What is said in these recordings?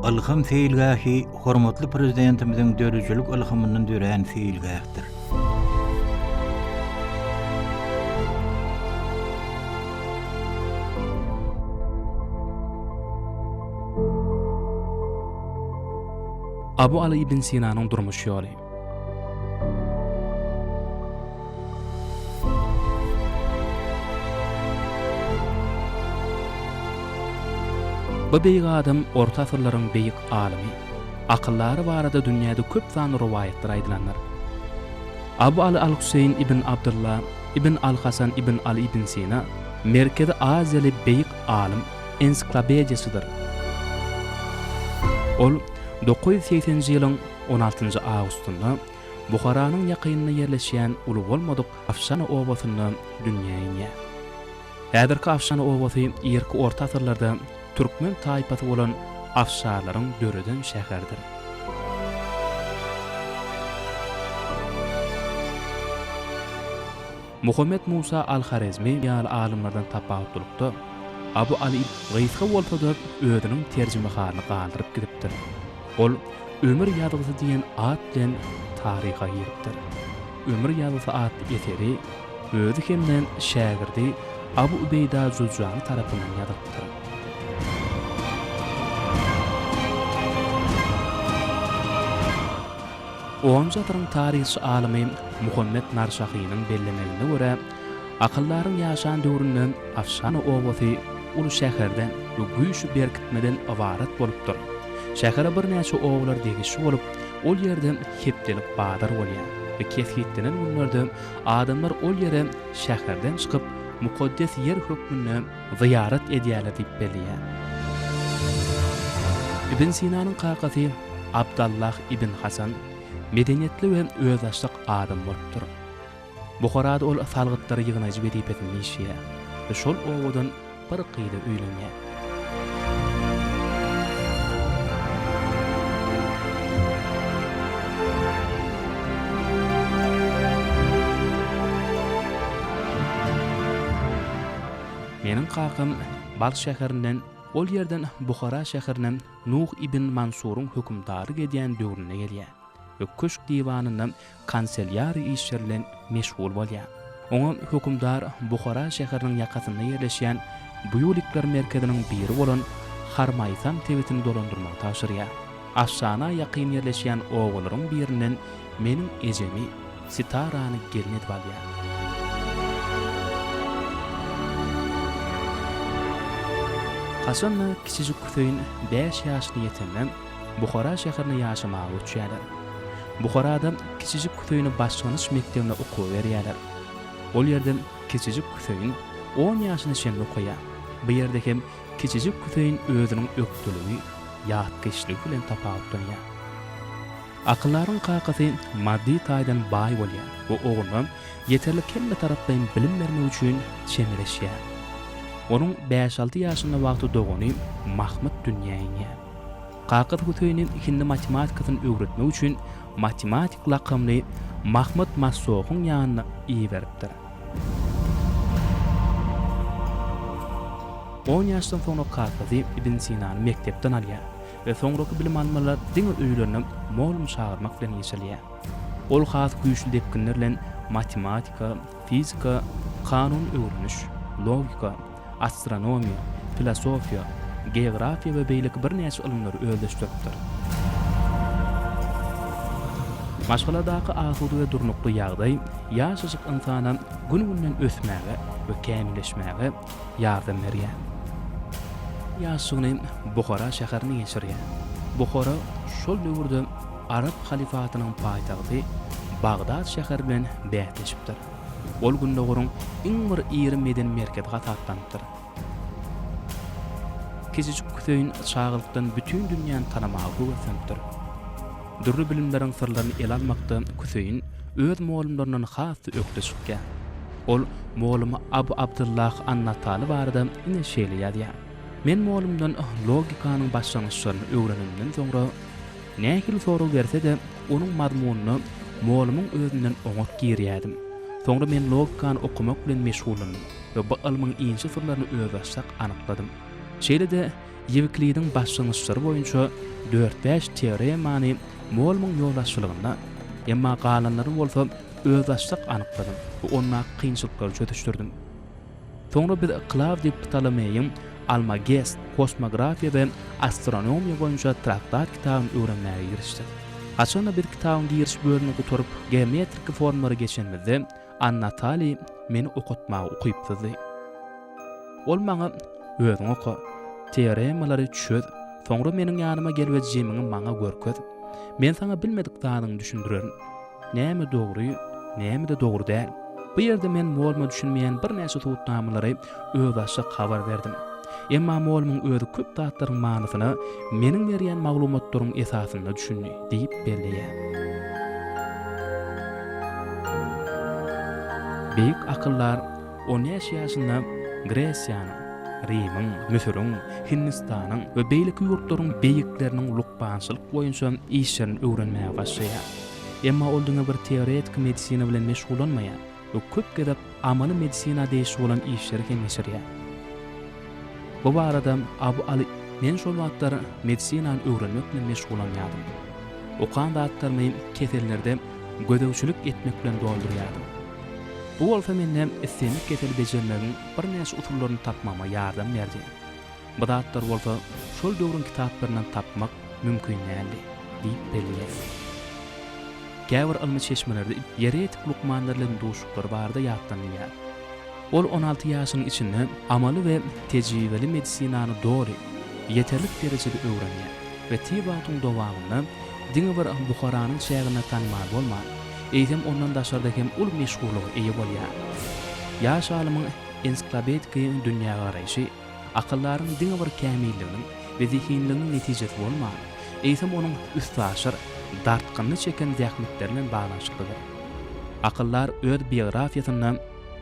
Ylham seýilgähi hormatly Prezidentimiziň döredijilik ylhamyndan dörän seýilgähdir. Abu Aly ibn Sinanyň durmuş ýoly. Bu beýik adam orta asyrlaryň beýik alymy, akyldary barada dünýäde köp sanly rowaýatlar aýdylandyr. Abu Aly al-Huseýn ibn Abdylla ibn al-Hasan ibn Aly ibn Sina Merkezi Aziýaly beýik alym, ensiklopediýaçydyr. Ol 980-nji ýylyň on altynjy awgustynda Buharanyň ýakynynda ýerleşýän uly bolmadyk Afşana obasynda dünýä inýär. Häzirki Afşana obasy irki orta asyrlarda türkmen taýpasy bolan afşarlaryň döreden şäheridir. Muhammet Musa al-Horezmi ýaly alymlardan tapawutlylykda, Abu Aly gysga bolsa-da özüniň terjimehalyny galdyryp gidipdir. Ol Ömür ýazgysy diýen at bilen taryha giripdir. Ömür ýazgysy atly eseri özi hem-de şägirdi Abu Ubeýda Juzjany tarapyndan ýazylypdyr. Onunjy asyryň taryhçy alymy Muhammet Narşahynyň bellemegine görä, akyldaryň ýaşan döwründe Afşana obasy uly şäherden we güýçli berkitmeden ybarat bolupdyr. Şähere birnäçe obalar degişli bolup, ol ýerde hepdelik bazar bolýar we kesgitlenen günlerde adamlar ol ýere şäherden çykyp, mukaddes ýer hökmünde zyýarat edýärler diýip belleýär. Ibn Sinanyň kakasy Abdallah ibn Hasan medeniýetli we özbaşdak adam bolupdyr. Buharada ol salgytlary ýygnaýjy wezipesinde işleýär we şol obadan bir gyza öýlenýär. Meniň kakam Balh şäherinden, ol ýerden Buhara şäherine Nuh ibn Mansuryň hökümdarlyk edýän döwründe gelýär we köşk diwanynda kanselýariýa işleri bilen meşgul bolýar. Oňa hökümdar Buhara şäheriniň ýakasynda ýerleşýän Býulikler merkeziniň biri bolan Harmaýsam sebitini dolandyrmagy tabşyrýar. Afşana ýakyn ýerleşýän obalaryň birinden meniň ejemi, Sitarany gelin edip alýar. Haçan-da kiçijik Hüseýin bäş ýaşyna ýetende, Buhara şäherine ýaşamaga göçýärler. Buharada kiçijik Hüseýini başlangyç mekdebine okuwa berýärler. Ol ýerde kiçijik Hüseýin on ýaşyna çenli okaýar. Bu ýerde hem kiçijik Hüseýin özüniň ökdeligi, ýatkeşligi bilen tapawutlanýar. Akyldaryň kakasy maddy taýdan baý bolýar we ogluna ýeterlik hemmetaraplaýyn bilim bermek üçin çemeleşýär. Onuň bäş-alty ýaşynda wagty dogany Mahmyt dünýä inýär. Kakasy Hüseýini hindi matematikasyny öwretmek üçin matematik lakamly Mahmyt Massohyň ýanyna iberipdir. On ýaşdan soňra kakasy Ibn Sinany mekdepden alýar we soňraky bilim almalar diňe öýlerine mollum çagyrmak bilen geçirilýär. Ol has güýçli depginler bilen matematika, fizika, kanuny öwreniş, logika, astronomiýa, filosofiýa, geografiýa we beýleki birnäçe ylymlary özleşdiripdir. Maşgaladaky asuda we durnukly ýagdaý ýaşajyk ynsana gün-günden ösmäge we kämilleşmäge ýardam berýär. Ýaşlygyny Buhara şäherinde geçirýär. Buhara şol döwürde Arap halyfatynyň paýtagty Bagdat şäheri bilen bäsleşipdir. Ol Gündogaryň iň bir iri medeni merkezi hasaplanypdyr. Kiçijik Hüseýin çagalykdan bütin dünýäni tanamaga höweslenipdir. Dürli bilimleriň syrlaryny ele almakda Hüseýin öz mugallymlaryndan has-da ökde çykýar. Ol mugallymy Abu Abdullah an-Nataly barada ine şeýle ýazýar, Men mugallymdan logikanyň başlangyçlaryny öwrenenimden soňra, nähili sorag berse-de, onuň mazmunyna mugallymyň özünden oňat girýärdim. Soňra men logikany okamak bilen meşgullandym we bu ylmyň inçe syrlaryny özbaşdak anykladym. Şeýle-de. Ýewklidiň başlangyçlary boýunça dört-bäş teoremany molumyň ýolbaşçylygynda, emma galanlaryny bolsa özbaşdak anykladym we ondaky kynçylyklary çözüşdirdim. Soňra biz Klawdiý Ptolomeýiň Almagest, kosmografiýa we astronomiýa boýunça traktat kitabyny öwrenmäge girişdik. Haçan-da biz kitabyň giriş bölümini gutaryp, geometriki formalara geçenimizde, Annataliý meni okatmaga ukypsyzdy. Ol maňa, Özüň oka, teoremalary çöz, soňra meniň ýanyma gel we jemiňi maňa görkez. Men saňa bilmedik zadyňy düşündirerin. Näme dogry, näme-de dogry däl. Bu ýerde men mugalluma düşünmeýän birnäçe subutnamalary özbaşdak habar berdim. Emma mugallymyň özi köp zatlaryň manysyna meniň berýän maglumatlarymyň esasynda düşündi, diýip belleýär. Beýik akyldar on bäş ýaşynda Gresiýanyň, Rimiň, Müsüriň, Hindistanyň we beýleki ýurtlaryň beýikleriniň lukmançylyk boýunça işlerini öwrenmäge başlaýar. Emma ol diňe bir teoretiki medisina bilen meşgullanmaýar we köp gezek amaly medisina degişli bolan işleri hem geçirýär. Bu barada Abu Aly Men şol wagtlar medisinany öwrenmek bilen meşgullanýardym. Okan zatlarymy kesellerde gözegçilik etmek bilen doldurýardym. Bu bolsa mende islendik keseli bejermegiň birnäçe usullaryny tapmagyma ýardam berdi. Bu zatlary bolsa şol döwrüň kitaplaryndan tapmak mümkin däldi, diýip belleýär. Käbir ylmy çeşmelerde ýeretik lukmanlar bilen duşuşyklary barada ýatlanylýar. Ol on alty ýaşynyň içinde amaly we tejribeli medisinany doly, ýeterlik derejede öwrenýär we tiz wagtyň dowamynda diňe bir Buharanyň çäginde tanymal bolman, eýsem ondan daşarda hem uly meşhurlyga eýe bolýar. Ýaş alymyň ensiklopediki dünýägaraýşy akyldaryň diňe bir kämilliginiň we zehinliginiň netijesi bolman, eýsem onuň üstaşyr, dartgynly çeken zähmetleri bilen baglanyşyklydyr. Akyldar öz biografiýasynda,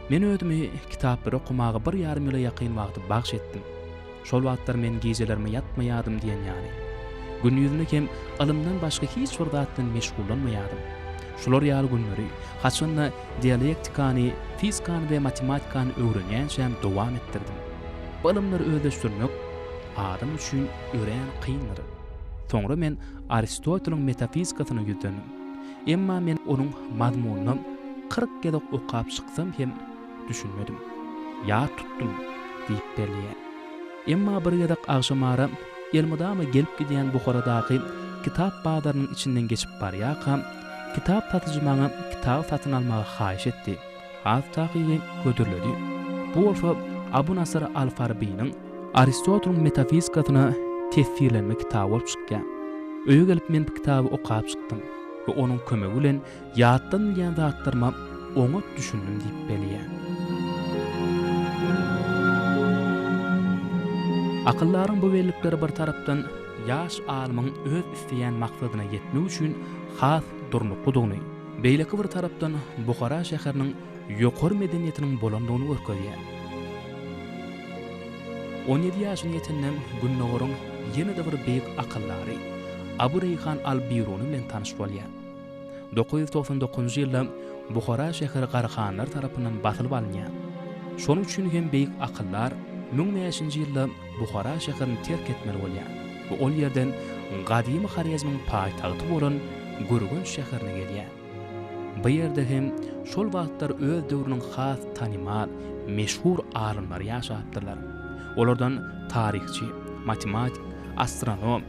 Men özümi kitaplary okamaga bir ýarym ýyla ýakyn wagty bagş etdim. Şol wagtlar men gijelerime ýatmaýardym diýen ýaly. Gündizine hem ylymdan başga hiç bir zat bilen meşgullanmaýardym. Şular ýaly günleri, haçan-da dialektikany, fizikany we matematikany öwrenýänçäm dowam etdirdim. Bu ylymlary özleşdirmek adam üçin örän kyndyr. Soňra men Aristoteliň metafizikasyna ýüzlendim. Emma men onuň mazmunyna 40 gezek okap çyksam hem düşünmedim. Ýat tutdum, diýip belleýär. Emma bir gezek agşamara elmydama gelip-gidýän Buharadaky kitap bazarynyň içinden geçip barýarkam, kitap satyjy maňa kitaby satyn almagy haýyş etdi, has takygy hödürledi. Bu bolsa Abu Nasr al-Farabynyň Aristoteliň metafizikasyna tesfirlenme kitaby bolup çykýar. Öýe gelip men bu kitaby okap çykdym we onuň kömegi bilen Ýatdan bilýän zatlaryma oňat düşündim diýip belleýär. Akyldaryň bu bellikleri bir tarapdan ýaş alymyň öz isleýän maksadyna ýetmek üçin has durnuklydygyny, beýleki bir tarapdan Buhara şäheriniň ýokary medeniýetiniň bolandygyny görkezýär. 17 ýaşyna ýetende Gündogaryň ýene-de bir beýik akyldary Abu Reýhan al-Biruny bilen tanyş bolýar. 999-njy ýylda Buhara şäheri Garahanlar tarapyndan basylyp alynýar. Şonuň üçin hem beýik akyldar 1005-nji ýylda Buhara şäherini terk etmeli bolýar we ol ýerden gadymy Horezmiň paýtagty bolan Gürgenç şäherine gelýär. Bu ýerde hem şol wagtlar öz döwrüniň has tanymal, meşhur alymlary ýaşapdyrlar. Olardan taryhçy, matematik, astronom,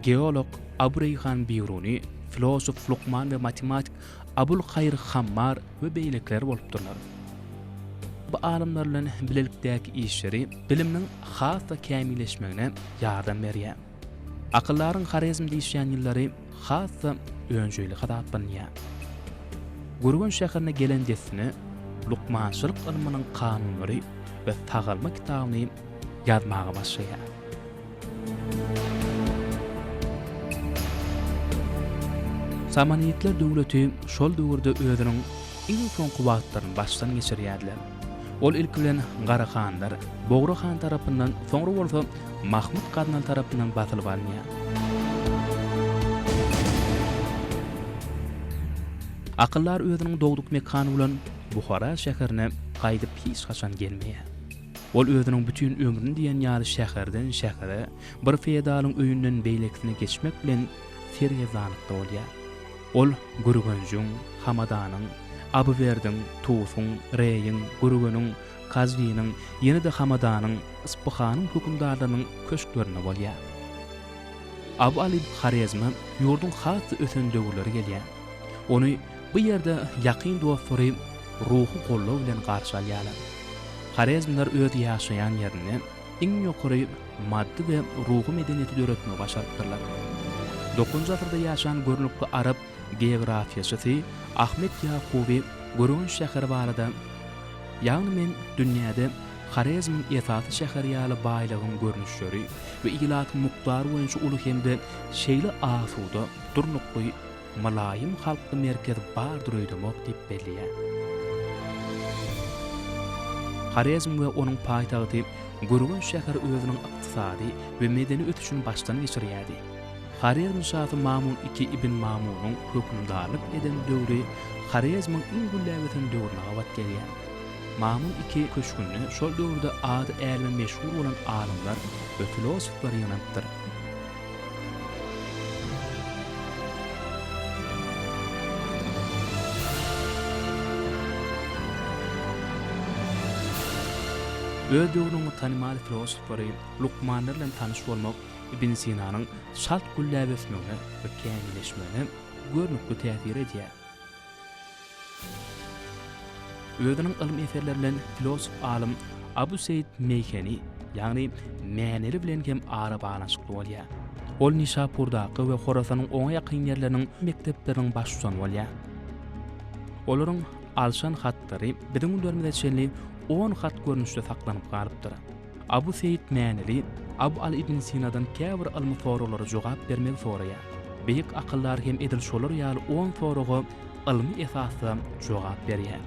Geolog Abu Reýhan Biruny, filosof, lukman we matematik Abul Haýr Hammar we beýlekiler bolupdyrlar. Bu alymlar bilen bilelikdäki işleri biliminiň has-da kämilleşmegine ýardam berýär. Akyldaryň Horezmde işlän ýyllary has-da önjeýli hasaplanylýar. Gürgen şäherine gelen dessine lukmançylyk ylmynyň kanunlary we sagalma kitabyny ýazmaga başlaýar. Samanidler döwleti şol döwürde özüniň iň soňky wagtlaryny başdan geçirýärdiler. Ol ilki bilen Garahanlar, Bogra han tarapyndan, soňra bolsa Mahmyt Gaznaly tarapyndan basylyp alynýar. Akyldar özüniň dogduk mekany bolan Buhara şäherine gaýdyp hiç haçan gelmeýär. Ol özüniň bütin ömrüni diýen ýaly şäherden şähere, bir feodalyň öýünden beýlekisine geçmek bilen sergezdanlykda bolýar. Ol Gürgenjiň, Hamadanyň, Abywerdiň, Tusuň, Reýiň, Gürgeniň, Kazwiniň, ýene-de Hamadanyň, Yspyhanyň hökümdarlarynyň köşklerinde bolýar. Abu Aly Horezme ýurduň has-da ösen döwürleri gelýär. Ony bu ýerde ýakyn dostlary ruhy goldaw bilen garşy alýarlar. Horezmler öz ýaşaýan ýerinde iň ýokary maddy we ruhy medeniýeti döretmegi başarypdyrlar. Dokuzynjy asyrda ýaşan görnükli arap geografiýaçysy Ahmet Ýakuby Gürgenç şäheri barada, Ýagny men dünýäde Horezmiň esasy şäheri ýaly baýlygyň görnüşleri we ilatyň mukdary boýunça uly hem-de şeýle asuda, durnukly, mylaýym halkly merkez bardyr öýdemok diýip belleýär. Horezm we onuň paýtagty Gürgenç şäheri özüniň ykdysady we medeni ösüşini başdan geçirýärdi. Horezm şasy Mamun II ibn Mamunyň hökümdarlyk eden döwri Horezmiň iň gülläp ösen döwrüne gabat gelýär. Mamun II köşgünde şol döwürde ady äleme meşhur bolan alymlar we filosoflar ýygnanypdyr. Öz döwrüniň tanymal filosoflary, lukmanlary bilen tanyş bolmak Ibn Sinanyň çalt gülläp ösmegine we kämilleşmegine görnükli täsir edýär. Özüniň ylmy eserleri bilen filosof alym Abu Seýit Meýheni, ýagny Mäneli bilen hem arabaglanyşykly bolýar. Ol Nişapurdaky we Horasanyň oňa ýakyn ýerleriniň mekdepleriniň baştutany bolýar. Olaryň alşan hatlary biziň günlerimize çenli on hat görnüşde saklanyp galypdyr. Abu Seýit Mäneli Abu Aly ibn Sinadan käbir ylmy soraglara jogap bermegi soraýar. Beýik akyldar hem edil şolar ýaly on soraga ylmy esasda jogap berýär.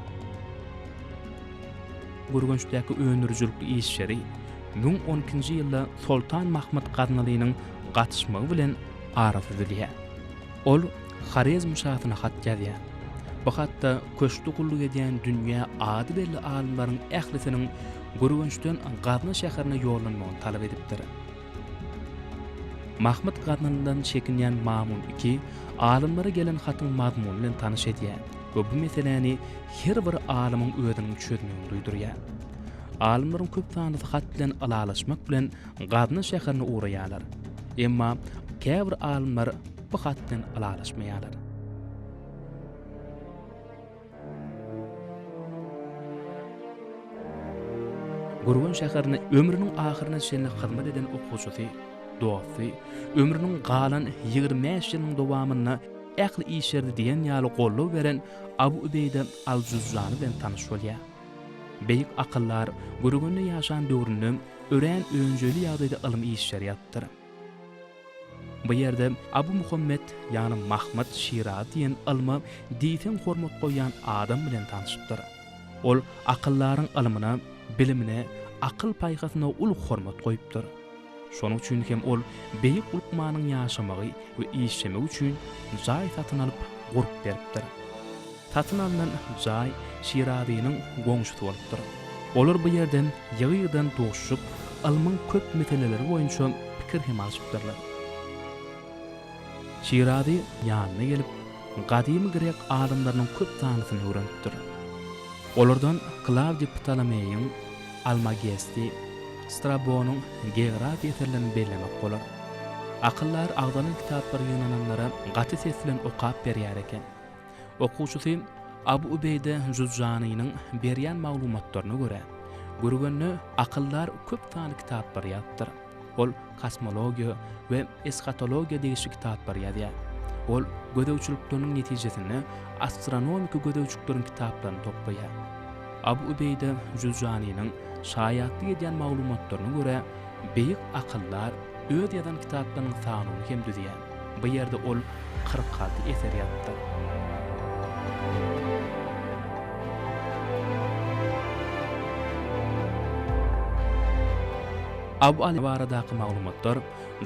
Gürgençdäki öndürijilikli işleri 1012-nji ýylda Soltan Mahmyt Gaznalynyň gatyşmagy bilen arasy üzülýär. Ol Horezm şasyna hat ýazýar. Bu hatda köşkde gulluk edýän dünýä ady belli alymlaryň ählisiniň Gürgençden Gazna şäherine ýollanmagyny talap edipdir. Mahmyt Gaznalydan çekinýän Mamun II alymlara gelen hatyň mazmuny bilen tanyş edýär we bu meseläni her bir alymyň özüniň çözmegini duýdurýar. Alymlaryň köp sanlysy hat bilen ylalaşmak bilen Gazna şäherine ugraýarlar. Emma käbir alymlar bu hat bilen ylalaşmaýarlar. Gürgen şäherinde ömrüniň ahyryna çenli hyzmat eden okuwçysy, dosty, ömrüniň galan 25 ýylynyň dowamynda ähli işlerde diýen ýaly goldaw beren Abu Ubeýde al-Juzjany bilen tanyş bolýar. Beýik akyldar Gürgende ýaşan döwründe örän önjeýli ýagdaýda ylmy işler ýazypdyr. Bu ýerde Abu Muhammet, ýagny Mahmyt Şirazy diýen ylma diýseň hormat goýýan adam bilen tanşypdyr. Ol akyldaryň ylmyna, bilimine, akyl-paýhasyna uly hormat goýupdyr. Şonuň üçin hem ol beýik lukmanyň ýaşamagy we işlemegi üçin jaý satyn alyp gurup beripdir. Satyn alnan jaý Şirazynyň goňşusy bolupdyr. Olar bu ýerden ýygy-ýygydan duşuşyp, ylmyň köp meseleleri boýunça pikir hem alşypdyrlar. Şirazy ýanyna gelip, gadymy grek alymlarynyň köp sanlysyny öwrenipdir. Olardan Klawdiý Ptolomeýiň Almagesti, Strabonyň Geografiýa eserlerini bellemek bolar. Akyldar agzalan kitaplary ýygnananlara gaty ses bilen okap berýär eken. Okuwçysy Abu Ubeýde Juzjanynyň berýän maglumatlaryna görä, Gürgende akyldar köp sanly kitaplary ýazypdyr. Ol kosmologiýa we eshatologiýa degişli kitaplary ýazýar. Ol gözegçilikleriniň netijesinde astronomiki gözegçilikleriň kitaplaryny toplaýar. Abu Ubeýde Juzjanynyň şaýatlyk edýän maglumatlaryna görä, beýik akyldar öz ýazan kitaplarynyň sanawyny hem düzýär. Bu ýerde ol 46 eser ýazypdyr. Abu Aly baradaky maglumatlar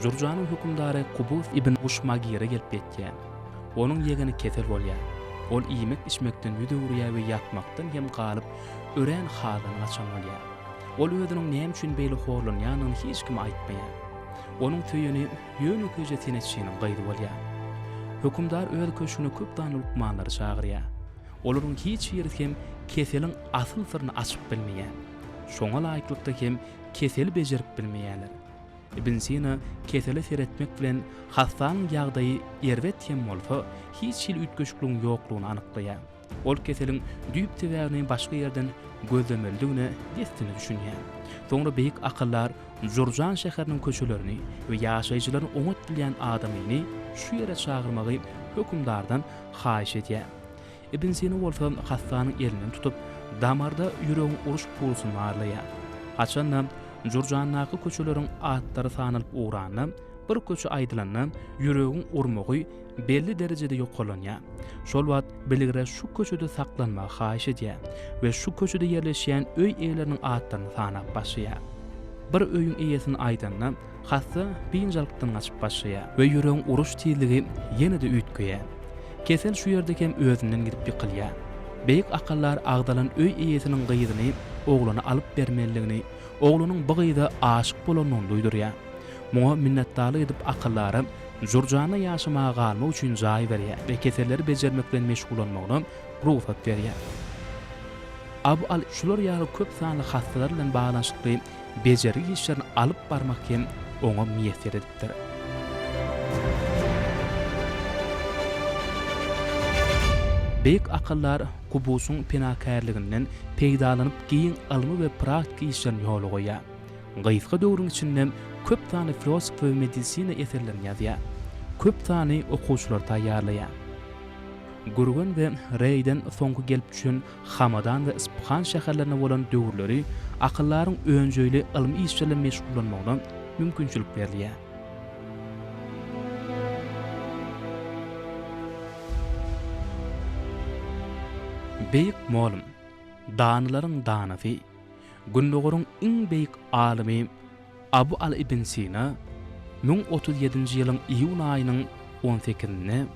Jurjanyň hökümdary Kubus ibn Guşmagire gelip ýetýär. Onuň ýegeni kesel bolýar. Ol iýmek-içmekden ýüz öwürýär we ýatmakdan hem galyp, örän haldan gaçan bolýar. Ol özüniň näme üçin beýle horlanýandygyny hiç kime aýtmaýar. Onuň söýeni ýönekeýje senetçiniň gyzy bolýar. Hökümdar öz köşgüne köp sanly lukmanlary çagyrýar. Olaryň hiç birisi hem keseliň asyl syryny açyp bilmeýär. Şoňa laýyklykda hem keseli bejerip bilmeýärler. Ibn Sina kesele seretmek bilen hassanyň ýagdaýy erbet hem bolsa, hiç hili üýtgeşikligiň ýoklugyny anyklaýar. Ol keseliň düýp sebäbini başga ýerden gözlemelidigine dessine düşünýär. Soňra beýik akyldar Jurjan şäheriniň köçelerini we ýaşaýjylaryny oňat bilýän adamyny şu ýere çagyrmagy hökümdardan haýyş edýär. Ibn Sina bolsa hassanyň elinden tutup, damarda ýüregiň uruş pulsuny barlaýar. Haçan-da, Jurjandaky köçeleriň atlary sanalyp ugranda, bir köçe aýdylanda, ýüregiň urmagy belli derejede ýokarlanýar. Şol wagt bilgire şu köçede saklanmagy haýyş edýär we şu köçede ýerleşýän öý eýeleriniň atlaryny sanap başlaýar. Bir öýüň eýesini aýdanda, hassa biynjalykdan gaçyp başlaýar we ýüregiň uruş tizligi ýene-de üýtgeýär. Kesel şu ýerde hem özünden gidip ýykylýar. Beýik akyldar agzalan öý eýesiniň gyzyny oglana alyp bermelidigini, oglanyň bu gyza aşyk bolandygyny duýdurýar. Muňa minnetdarlyk edip akyldara Jurjanda ýaşamaga galmak üçin jaý berýär we keselleri bejermek bilen meşgullanmagyna rugsat berýär. Abu Al şular ýaly köp sanly hassalar bilen baglanyşykly bejergi işlerini alyp barmak hem oňa miýesser edipdir. Beýik akyldar Kubusyň penakärliginden peýdalanyp giň ylmy we praktiki işlerini ýola goýýar. Gysga döwrüň içinde köp sanly filosof we medisina eserlerini ýazýar. Köp sanly okuwçylary taýýarlaýar. Gürgen we Reýden soňky gelip düşen Hamadan we Yspyhan şäherlerinde bolan döwürleri akyldaryň önjeýli ylmy işler bilen meşgullanmagyna mümkinçilik berilýär. Beýik molum, danylaryň danasy, Gündogaryň iň beýik alymy Abu Aly ibn Sina 1037-nji ýylyň iýun aýynyň on sekizinde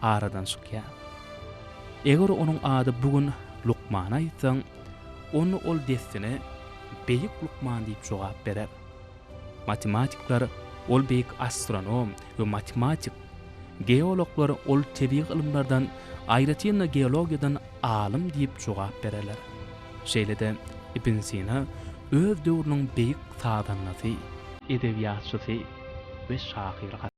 aradan çykýar. Eger onuň ady bu gün lukmana aýtsaň, onda ol dessine Beýik lukman diýip jogap berer. Matematikler ol beýik astronom we matematik, geologlar ol tebigy ylymlardan, aýratyn-da geologiýadan alym diýip jogap bererler. Şeýle-de Ibn Sina öz döwrüniň beýik sazandasy, edebiýatçysy we şahyry.